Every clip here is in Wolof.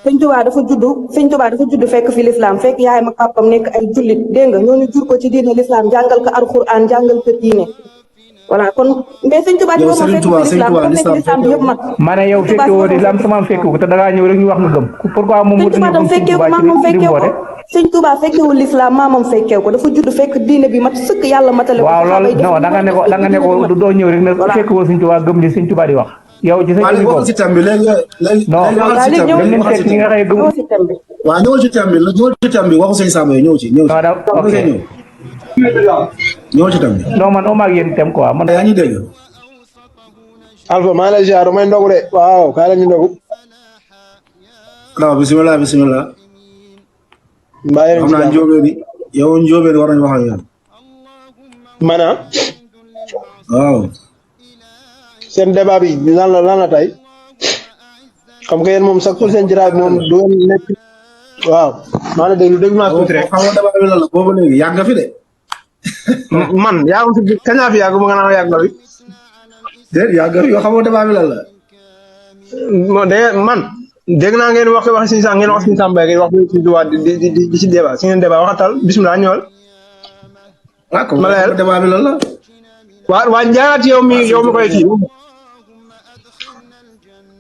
sëñ Tuubaa dafa juddu fekk fi lislaam fekk yaayam ak papam nekk ay jullit dégg nga ñooñu jur ko ci diine lislaam jàngal ko alxuraan jàngal ko diine voilà kon mais sëñ Tuubaa ci moom fekk fi lislaam dafa nekk lislaam bi yëpp mat ma ne yow fekke woo lislaam sama fekke ko te da ngaa ñëw rek ñu wax nga gëm pourquoi moom sëñ Tuubaa tam fekkee ko maamam fekkee ko sëñ Tuubaa fekkewul lislaam maamam fekkee ko dafa judd fekk diine bi mat sëkk yàlla matale ko waaw loolu non da nga ne ko du doo ñëw rek ne fekke woo sëñ Tuubaa gëm li sëñ Tuubaa di wax yow ci sa jëmmi bopp non dem leen fekk ñi nga xëy gëm waaw ñëwal ci thème bi ñëwal ci thème bi waxu sëñ Samba ñëw ci ñëw ci thème bi non man oma ak yéen thème quoi man yaa ngi dégg Alpha maa ngi lay ziar may ndogu de waaw kaay la ñu ndogu waaw bismillah mbaa yéen xam naa njóobeen yi yow njóobeen war nañu wax ak yow mana waaw seen débat bi lan la tey xam nga yéen moom sax pour seen jiraay moom du ngeen nekk waaw maa ngi déglu naa tuuti rek xam nga débat bi lan la boobu léegi yàgg nga fi de man yaa ngi fi kañ laa fi yàgg ba nga naan yàgg nga fi déet yàgg nga fi yoo xam nga débat bi lan la man dégg naa ngeen wax si sax ngeen wax si Samba ngeen wax si duwaat di si débat si ngeen débat waxatal bisimilah ñëwal. waaw comme débat bi lan la. waa njaayaat yow mi koy kii.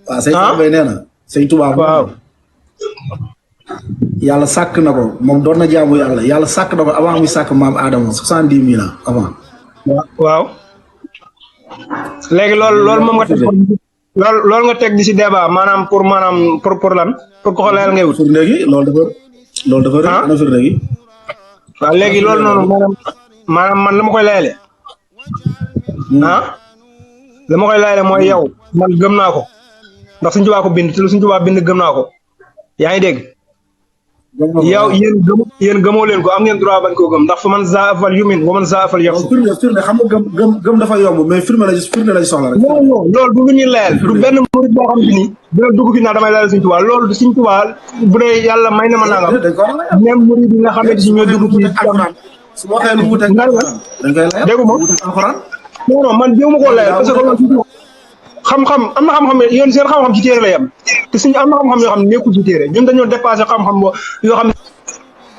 waaw sëñ Samba nee na sëñ Tuubaa waaw. yàlla sàkk na ko moom doon na jaamu yàlla sàkk na ko avant muy sàkk maam Adama 70 000 ans avant. waaw. léegi loolu moom nga teg loolu nga teg di si débat maanaam pour lan pour ko xoolal ngay wut. firnde gi loolu dafa rëy ana firnde gi. waaw léegi loolu noonu maanaam man la ma koy layale. la ma koy layale mooy yow man gëm naa ko ndax Sëñ Tuubaa ko bind te lu Sëñ Tuubaa bind gëm naa ko yaa ngi dégg. yow yéen gëmoo leen ko am ngeen droit bañ koo gëm ndax fa man zaafal yumin wa man zaafal yafsu. firnde xam nga gëm dafa yomb mais firnde la soxla rek. non loolu du lu ñuy layal du benn murid boo xam te ni dina dugg fi naa damay layal Sëñ Tuubaa loolu du Sëñ Tuubaa bu dee yàlla may na ma nangam même murid yi nga xamante si ñoo dugg ci su ma waxee lu wuute dañ koy layal déggu ma alxuraan non man jéem a koo layal parce que xam-xam am na xam-xam yéen seen xam-xam ci téere la yem te suñu am na xam-xam yoo xam ne nekkul ci téere ñun dañoo dépassé xam-xam yoo xam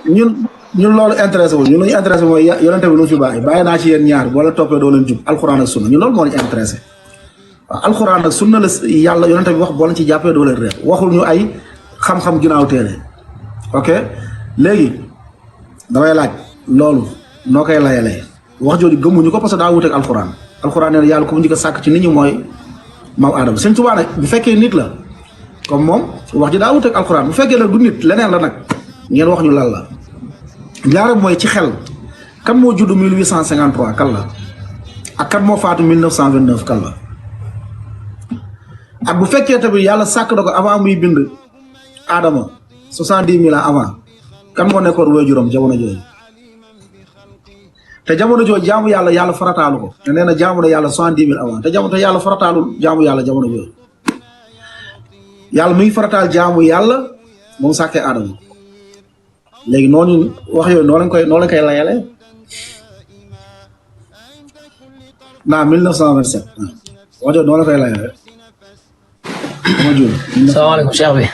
ne ñun loolu intéressé wu ñun lu ñu intéressé mooy yonente bi lu fi bàyyi naa ci yéen ñaar boo la toppee doo leen jub alxuraan ak sunna ñun loolu moo ñu intéressé waaw alxuraan ak sunna la yàlla yonente bi wax boo leen ci jàppee doo leen réer waxul ñu ay xam-xam ginnaaw téere ok léegi damay laaj loolu noo koy layalee wax jooju gëmmuñu ko parce que daa wuteeg alxuraan nee na yàlla ku mu njëkk a sàkk ci nit ñi mooy maam Adama Sëñ Tuubaa nag bu fekkee nit la comme moom wax ji daa wuteeg alxuraan bu fekkee nag du nit leneen la nag ngeen wax ñu lan la ñaare mooy ci xel kan moo judd 1853 kan la ak kan moo faatu 1929 kan la ak bu fekkee tamit yàlla sàkk na ko avant muy bind Adama 70 000 ans avant kan moo nekkoon waajuram jamono jooju te jamono jooju jaamu yàlla farataalu ko te nee na jaamu na yàlla 70 000 avant te yàlla farataalul jaamu yàlla jamono jooju yàlla mi ngi farataal jaamu yàlla moom sàkkee Adama léegi noonu wax yooyu noo leen koy layale naa 1927 wax yooyu noo leen koy layale dama juum. salaamaaleykum Cheikh bi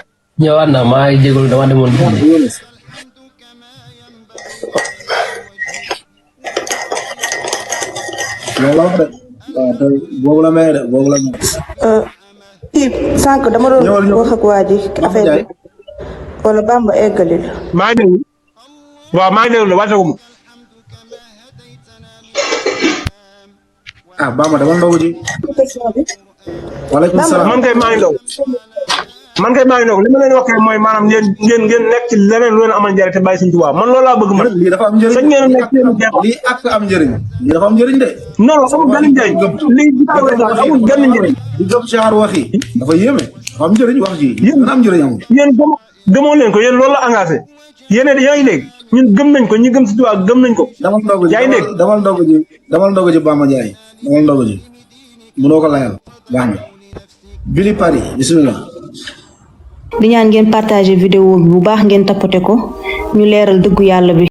ñëwaat na maa ngi jégalu dama demoon loolu la wax de waaw te boobu la may de boobu la may. kii sànq dama doon wax ak waa ji affaire bi wala Bamba eggalil. maa ngi déglu waaw maa ngi déglu wàcce ko mu. ah Bamba dama ndogu ji. waaleykum salaam man kay maa ngi ndogu li ma leen wax kay mooy maanaam ngeen nekk ci leneen lu leen amal njëriñ te bàyyi Sëñ Tuubaa man loolu laa bëgg man. lii dafa am njëriñ sañ ngeen nekk lii ak am njëriñ lii dafa am njëriñ de. non amul benn njëriñ lii amul benn njëriñ. di gëm genre wax yi dafa yéeme dafa am njëriñ wax ji dana am njëriñ amul. yéen gëmoo leen ko yéen loolu la engagé yéen yaa ngi dégg ñun gëm nañ ko ñi gëm Sëñ Tuubaa gëm nañ ko. yaa ngi dégg damal ndogu ji Bamba Ndiaye damal ndogu ji mënoo ko layal baax na. Billy Paris bismillah. di ñaan ngeen partager vidéo bi bu baax ngeen tapoter ko ñu leeral dëggu yàlla bi.